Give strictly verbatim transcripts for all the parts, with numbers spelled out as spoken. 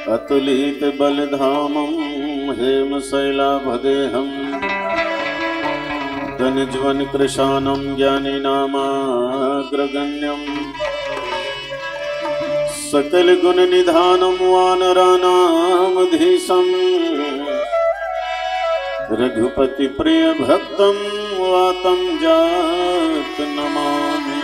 अतुलित बलधामं हेम शैलाभदेहं। गण जीवन कृशानं ज्ञानीनामाग्रगण्यं। सकल गुण निधानं वानरानामधीशं। रघुपति प्रिय भक्तं वातं जात नमामि।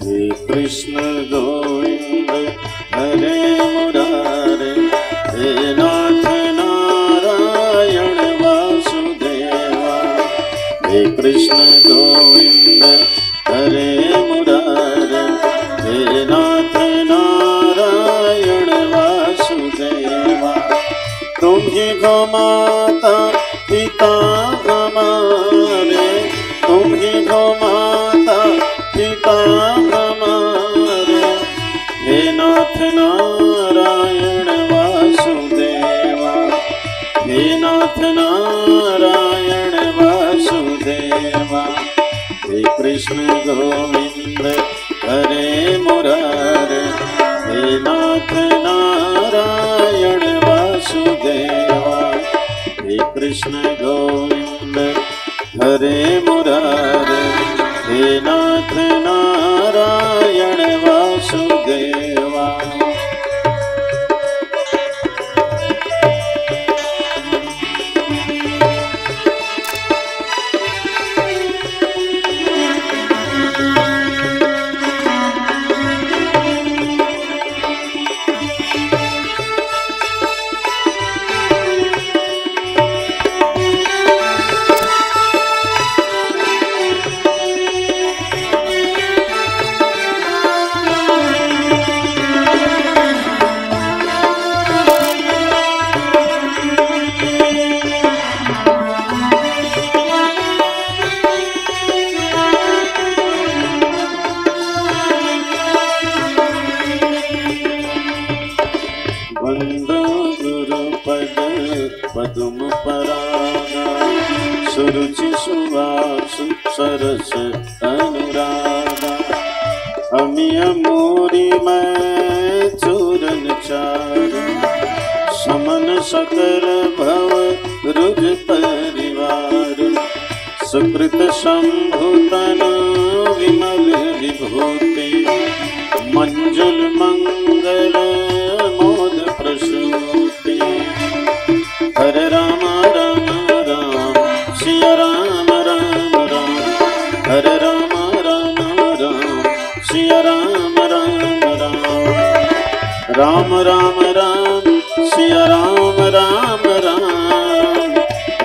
हे कृष्ण गोविंद हरे मुरारे, हे नाथ नारायण वासुदेवा। हे कृष्ण गोविंद हरे मुरारे, हे नाथ नारायण वासुदेवा। तुम ही हो माता पिता हमारे, तुम ही हो माता पिता हमारे। हे नाथ नारायण वासुदेवा, हे नाथ नारायण वासुदेवा। हे कृष्ण गोविंद हरे मुरारे, हे नाथ नारायण वासुदेवा। हे कृष्ण गोविंद हरे मुरारे, हे नाथ नारायण वासुदेवा। वंदो गुरु पद पद्म परागा, सुरुचि सुवासु सरस अनुरागा। अमिय मूरि मय चूरन चारु, समन सकल भव रुज परिवारु। सुकृत शंभु तनु विमल विभूति, मंजुल मंगल मोद प्रसूति। हरे राम राम राम, सिया राम राम राम। हरे राम राम राम, सिया राम राम राम। राम राम राम, सिया राम राम राम।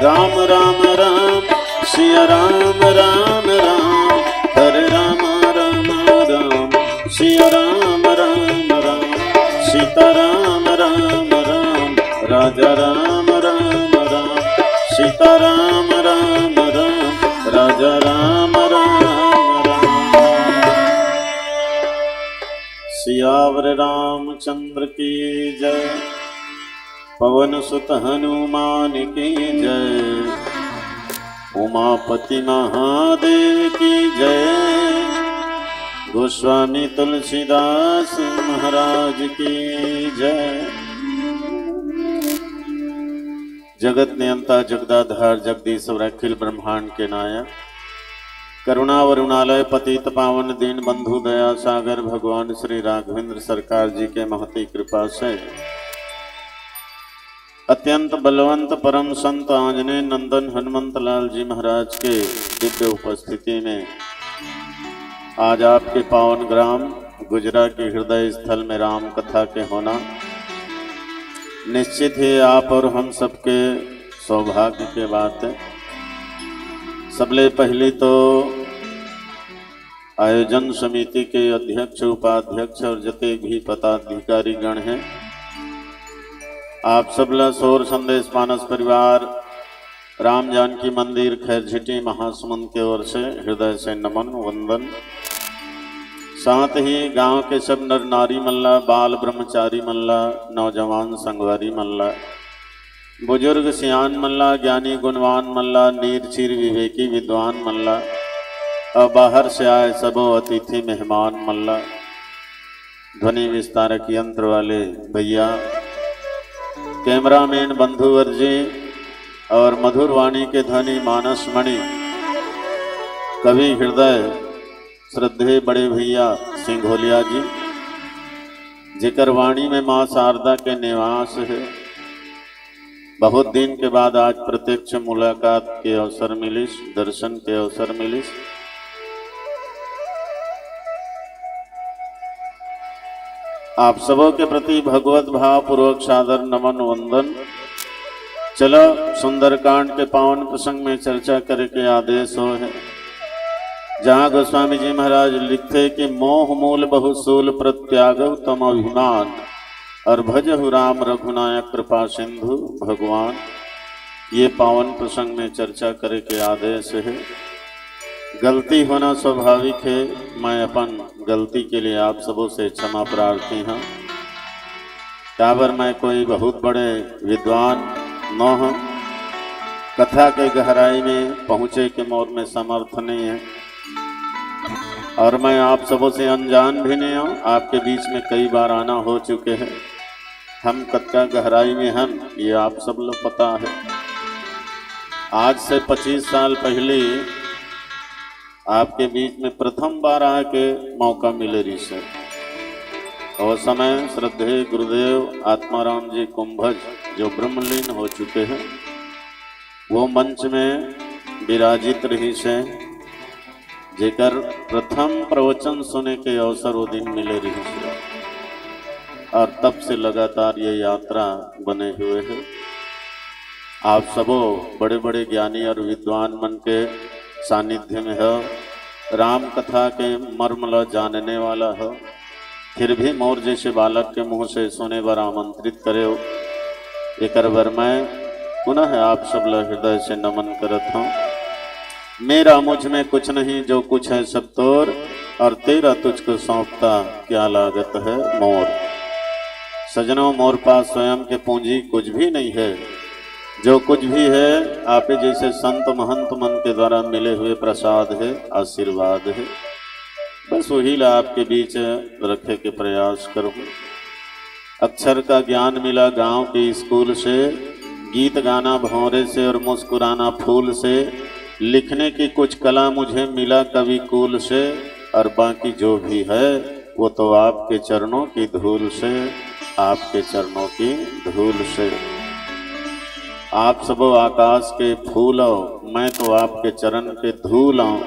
राम राम राम, सिया राम राम राम। हरे राम राम राम, सिया राम राम राम। सीता राम राम राम, राजा राम राम राम। सीता राम राम राम, राजा राम राम राम। सियावर रामचंद्र की जय। पवन सुत हनुमान की जय। उमापति महादेव की जय। गोस्वामी तुलसीदास महाराज की जय। जगत नियंता जगदाधार जगदीश और अखिल ब्रह्मांड के नायक, करुणा वरुणालय पतित पावन दीन बंधु दया सागर भगवान श्री राघवेंद्र सरकार जी के महती कृपा से अत्यंत बलवंत परम संत आंजनेय नंदन हनुमंत लाल जी महाराज के दिव्य उपस्थिति में आज आपके पावन ग्राम गुजरा के हृदय स्थल में राम कथा के होना निश्चित ही आप और हम सबके सौभाग्य के बात है। सबले पहली तो आयोजन समिति के अध्यक्ष, उपाध्यक्ष और जते भी पदाधिकारी गण हैं, आप सबला सोर संदेश मानस परिवार, राम जानकी मंदिर, खैरझिटी, महासमुंद के ओर से हृदय से नमन वंदन। साथ ही गांव के सब नर नारी मल्ला, बाल ब्रह्मचारी मल्ला, नौजवान संगवारी मल्ला, बुजुर्ग सियान मल्ला, ज्ञानी गुणवान मल्ला, नीर चीर विवेकी विद्वान मल्ला, और बाहर से आए सबो अतिथि मेहमान मल्ला, ध्वनि विस्तारक यंत्र वाले भैया, कैमरामैन बंधुवर जी और मधुर वाणी के धनी मानस मणि, कवि हृदय श्रद्धेय बड़े भैया सिंघोलिया जी, जेकर वाणी में माँ शारदा के निवास है। बहुत दिन के बाद आज प्रत्यक्ष मुलाकात के अवसर मिलिस, दर्शन के अवसर मिलिस। आप सबों के प्रति भगवत भाव पूर्वक सादर नमन वंदन। चलो, सुंदरकांड के पावन प्रसंग में चर्चा करे के आदेश हो है, जहाँ गोस्वामी जी महाराज लिखते कि मोह मूल बहुसूल प्रत्यागव तम अभिमान, और भजहु राम रघुनायक कृपा सिंधु भगवान। ये पावन प्रसंग में चर्चा करे के आदेश है। गलती होना स्वाभाविक है, मैं अपन गलती के लिए आप सबों से क्षमा प्रार्थी हूँ। काबर मैं कोई बहुत बड़े विद्वान न हूँ, कथा के गहराई में पहुँचे के मोर में समर्थ नहीं है, और मैं आप सबों से अनजान भी नहीं हूँ। आपके बीच में कई बार आना हो चुके हैं, हम कतका गहराई में हन, ये आप सब लोग पता है। आज से पच्चीस साल पहले आपके बीच में प्रथम बार आके मौका मिले रिहिस हे। और समय श्रद्धेय गुरुदेव आत्माराम जी कुंभज, जो ब्रह्मलीन हो चुके हैं, वो मंच में विराजित रिहिस हे, जेकर प्रथम प्रवचन सुने के अवसर वो दिन मिले रिहिस हे। और तब से लगातार ये यात्रा बने हुए है। आप सबो बड़े-बड़े ज्ञानी और विद्वान मन के सानिध्य में हो, राम कथा के मर्म ल जानने वाला हो, फिर भी मोर जैसे बालक के मुंह से सुने बर आमंत्रित करे हो, एकर बर मैं पुनः आप सब ल हृदय से नमन करत हूँ। मेरा मुझ में कुछ नहीं, जो कुछ है सब तोर, और तेरा तुझको सौंपता क्या लागत है मोर। सजनों, मोर पास स्वयं के पूंजी कुछ भी नहीं है, जो कुछ भी है आपे जैसे संत महंत मन के द्वारा मिले हुए प्रसाद है, आशीर्वाद है, बस वही ला आपके बीच रखे के प्रयास करूँ। अक्षर का ज्ञान मिला गांव के स्कूल से, गीत गाना भौंरे से और मुस्कुराना फूल से, लिखने की कुछ कला मुझे मिला कवि कुल से, और बाकी जो भी है वो तो आपके चरणों की धूल से, आपके चरणों की धूल से। आप सबो आकाश के फूल हो, मैं तो आपके चरण के धूल हूँ।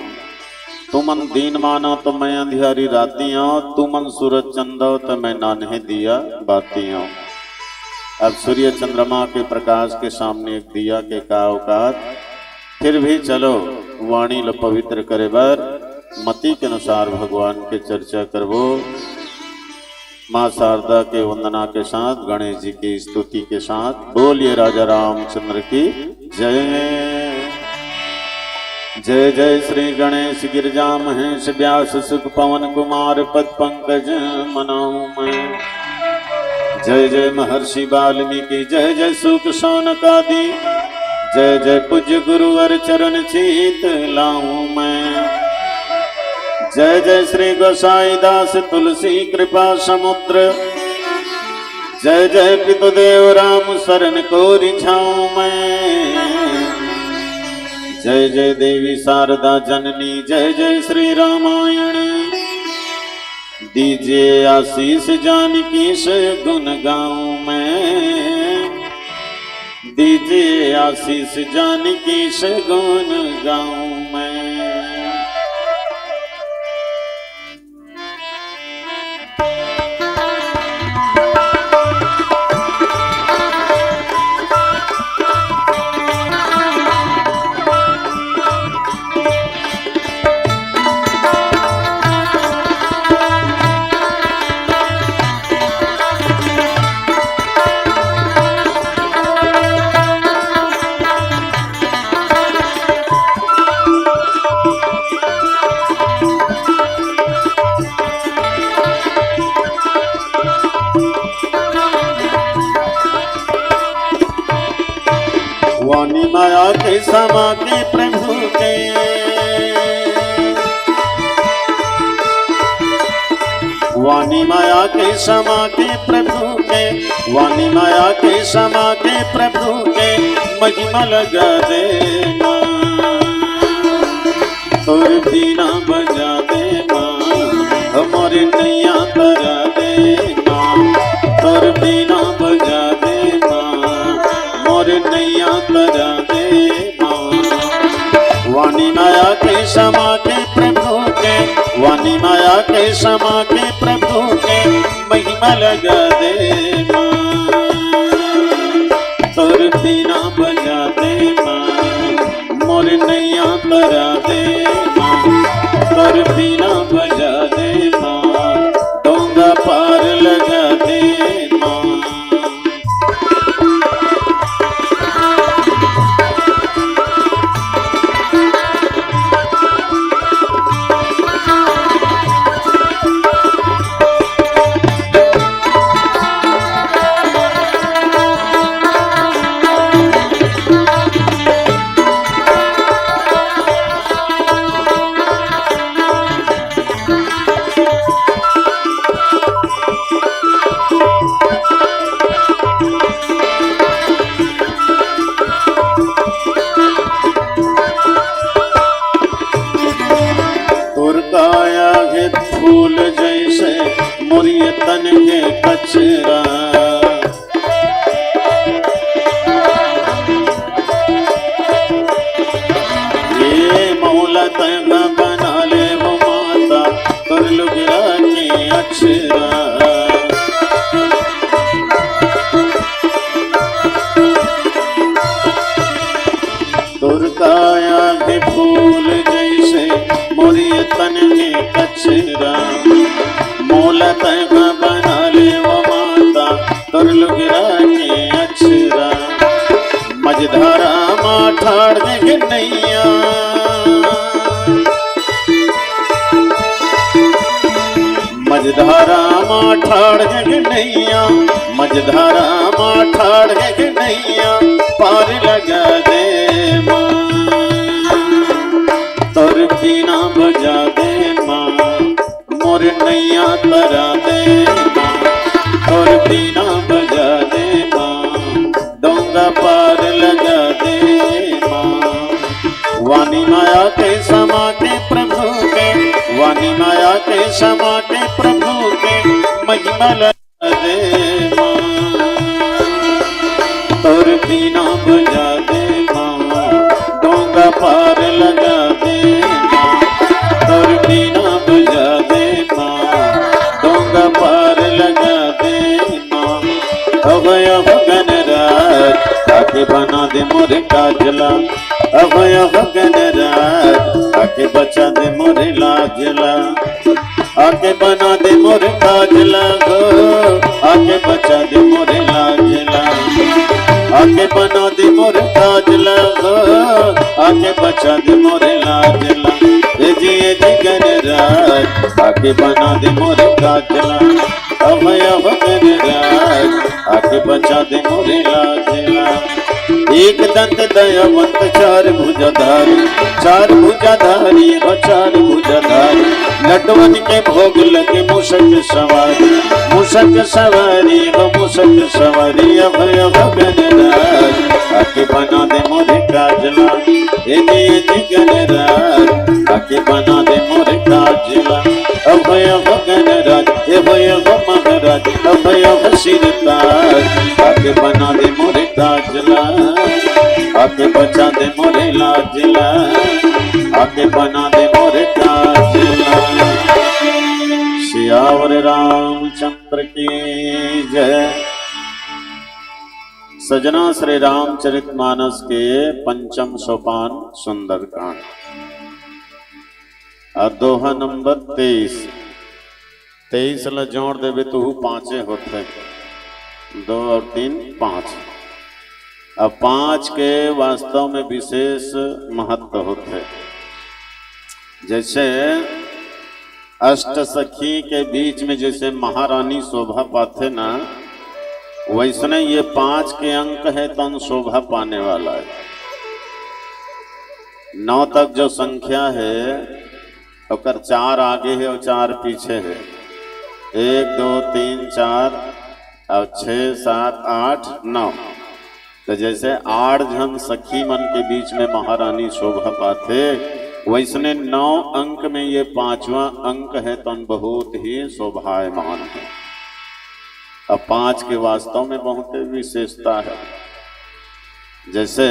तुमन दीन मानो तो मैं अंधियारी राती हूँ, तुमन सूरज चंदो तो मैं नान्हे दिया बाती हूँ। अब सूर्य चंद्रमा के प्रकाश के सामने एक दिया के का औकात। फिर भी चलो, वाणी ल पवित्र करे बर मति के अनुसार भगवान के चर्चा करबो। माँ शारदा के वंदना के साथ, गणेश जी की स्तुति के साथ बोलिए राजा रामचंद्र की जय। जय जय श्री गणेश गिरजा महेश व्यास सुख पवन कुमार पद पंकज मनाऊं मैं। जय जय महर्षि वाल्मीकि, जय जय सूत शौनक आदि, जय जय पूज्य गुरुवर चरण चीत लाऊं मैं। जय जय श्री गोसाई दास तुलसी कृपा समुद्र, जय जय पितुदेव राम शरण को रिझाऊं मैं। जय जय देवी शारदा जननी, जय जय श्री रामायण। दीजिए आशीष जानकी से गुण गाऊं मैं। दीजिए आशीष जानकी सगुन गाँव में। वाणी माया के समा के प्रभु के, वाणी माया के समा के प्रभु के, वाणी माया के समा के प्रभु के, महिमा लगा दे माँ। तोर बीना बजा दे माँ, मोर नैया तरा दे माँ। तोर बीना बजा दे माँ, मोर नैया तरा दे माँ। वाणी माया के समा के प्रभु के, वाणी माया के समा के प्रभु के, महिमा लगा दे माँ। तोर बीना बजा दे माँ, मोर नैया तरा दे माँ। तोर बीना बजा दे माँ, डोंगा पार लगा दे माँ। तोर काया हे फूल जैसे मोर ये तन के कचरा। ये मोला तैं बना ले वो माता, तोर लुगरा के अक्षरा। तोर काया के फूल जैसे मोर ये तन के कचरा। मोला तैं बना ले वो माता, तोर लुगरा के अक्षरा। मझधारा मा ठाड़ दे नैया, मझधारा मा ठाड़ दे नैया, मझधारा मा ठाड़ दे नैया, पार लगा दे माँ। तोर बीना बजा दे माँ, मोर नैया तरा दे माँ। तोर बीना बजा दे माँ, डोंगा पार लगा दे माँ। वाणी माया के समा के प्रभु के, वाणी माया के समा के प्रभु के, महिमा लगा दे माँ। तोर बीना बजा दे माँ, डोंगा पार लगा दे माँ। तोर बीना बजा दे माँ, डोंगा पार लगा दे माँ। अभय हो गणराज, आके बना दे मोर काजला। अभय हो गणराज, आके बचा दे मोर लाजला। आके बना दे मोर काजला हो, आके बचा दे मोर लाजला। आके बना दे मोर काजला हो, आके बचा दे मोर लाजला। ए जी, ए जी गणराज, आके बना दे मोर काजला। अभय हो गणराज, आके बचा दे मोर लाजला। एक दंत दयावंत चार भुजाधारी, चार भुजाधारी हो चार भुजाधारी। लड्डुवन के भोग लगे मूसक सवारी, मूसक सवारी हो मूसक सवारी। अभय हो गणराज, आके बना दे मोर काजला। ए जी, ए जी गणराज, आके बना दे मोर काजला। अभय हो गणराज, ए भय हो महाराज, अब अब सिर ताज, आके बना दे मोरे ताज ला, आके बचा दे मोरे लाज ला, आके बना दे मोरे ताज ला। सियावर रामचंद्र की जय। सजना, श्री रामचरित मानस के पंचम सोपान सुंदरकांड, और दोहा नंबर तेईस। तेईस ला जोड़ देबे तो हू पांचे होथे, दो और तीन पांच। अब पांच के वास्तव में विशेष महत्व होथे। जैसे अष्ट सखी के बीच में जैसे महारानी शोभा पाथे ना, वैसने ये पांच के अंक हे तन शोभा पाने वाला हे। नौ तक जो संख्या हे, ओकर चार आगे हे और चार पीछे हे। एक, दो, तीन, चार और छः, सात, आठ, नौ। तो जैसे आठ झन सखी मन के बीच में महारानी शोभा पाथे, वैसने नौ अंक में ये पांचवा अंक हे, तन बहुत ही शोभायमान हे। अब पांच के वास्तव में बहुते विशेषता हे। जैसे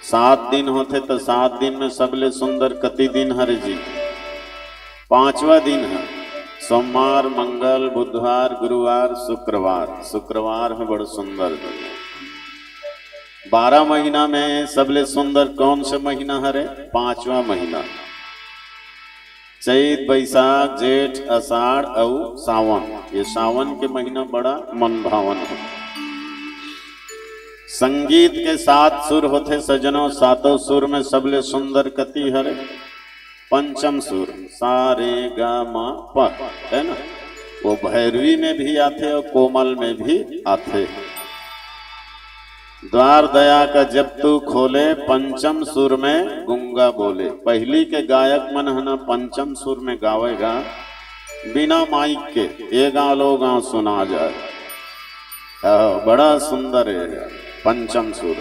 सात दिन होथे, तो सात दिन में सबले सुंदर कति दिन हरे जी? पांचवा दिन हे, सोमवार, मंगल, बुधवार, गुरुवार, शुक्रवार। शुक्रवार हे बड़ सुंदर दिन। बारह महीना में सबले सुंदर कौन से महीना हरे? पांचवा महीना। चैत, बैसाख, जेठ, आषाढ़ अउ सावन। ये सावन के महीना बड़ा मन भावन हे। संगीत के सात सुर होथे सजनो, सातों सुर में सबले सुंदर कति हरे? पंचम सुर, सा रे गा मा पा, हे ना? वो भैरवी में भी आथे और कोमल में भी आथे। द्वार दया का जब तू खोले, पंचम सुर में गूंगा बोले। पहिली के गायक मन हे ना, पंचम सुर में गावे गा, बिना माइक के, ये गाँव लो गाँव सुना जाए। हाँ, बड़ा सुंदर हे पंचम सुर।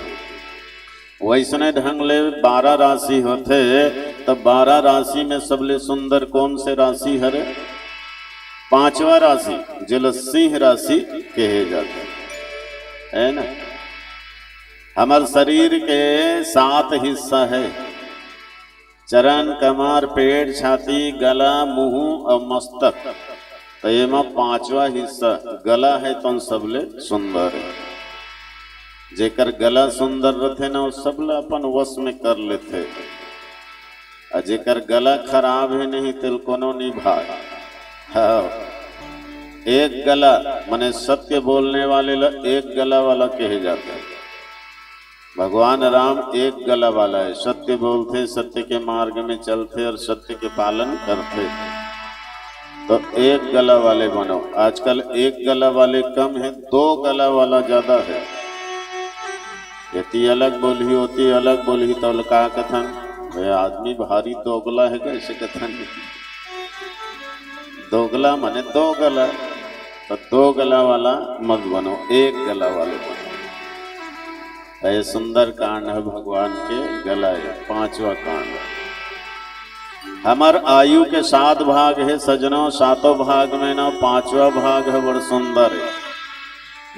वैसने ढंग ले बारह राशि होथे, त बारह राशि में सबले सुंदर कौन से राशि हरे? पांचवा राशि, जेला सिंह राशि कहे जाथे, हे ना? हमर शरीर के सात हिस्सा हे, चरण, कमर, पेट, छाती, गला, मुंह अउ मस्तक। त एमा पांचवा हिस्सा गला हे, तौन सबले सुंदर हे। जेकर गला सुंदर रथे ना, वो सबला अपन वश में कर लेथे। अउ जेकर गला खराब हे नहीं, तेल कोनो नहीं भाय। हाँ, एक गला, माने सत्य बोलने वाले ला एक गला वाला कहे जाथे। भगवान राम एक गला वाला हे, सत्य बोलथे, सत्य के मार्ग में चलथे अउ सत्य के पालन करथे। तो एक गला वाले बनो। आजकल एक गला वाले कम हे, दो गला वाला ज्यादा हे। एती अलग बोलही, ओती अलग बोलही, त ओला का कथन? "ए आदमी भारी दोगला हे गा," अइसे कथन। दोगला माने दो गला, त दो गला वाला मत बनो, एक गला वाले बनो। त ये सुंदर कांड हे भगवान के गला हे, पांचवा कांड। हमर आयु के सात भाग हे सजनो, सातों भाग में ना पांचवा भाग हे बड़ सुंदर हे।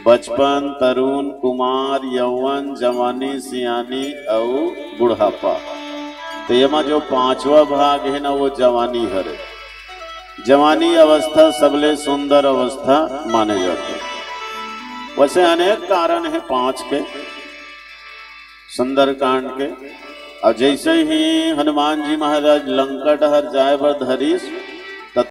बचपन, तरुण, कुमार, यौवन, जवानी, सियानी अउ बुढ़ापा। त एमा जो पांचवा भाग हे ना, वो जवानी हरे। जवानी अवस्था सबले सुंदर अवस्था माने जाथे। वैसे अनेक कारण हे पांच के सुंदरकांड के। अउ जैसे ही हनुमान जी महाराज लंका डहर जाए बर धरिस,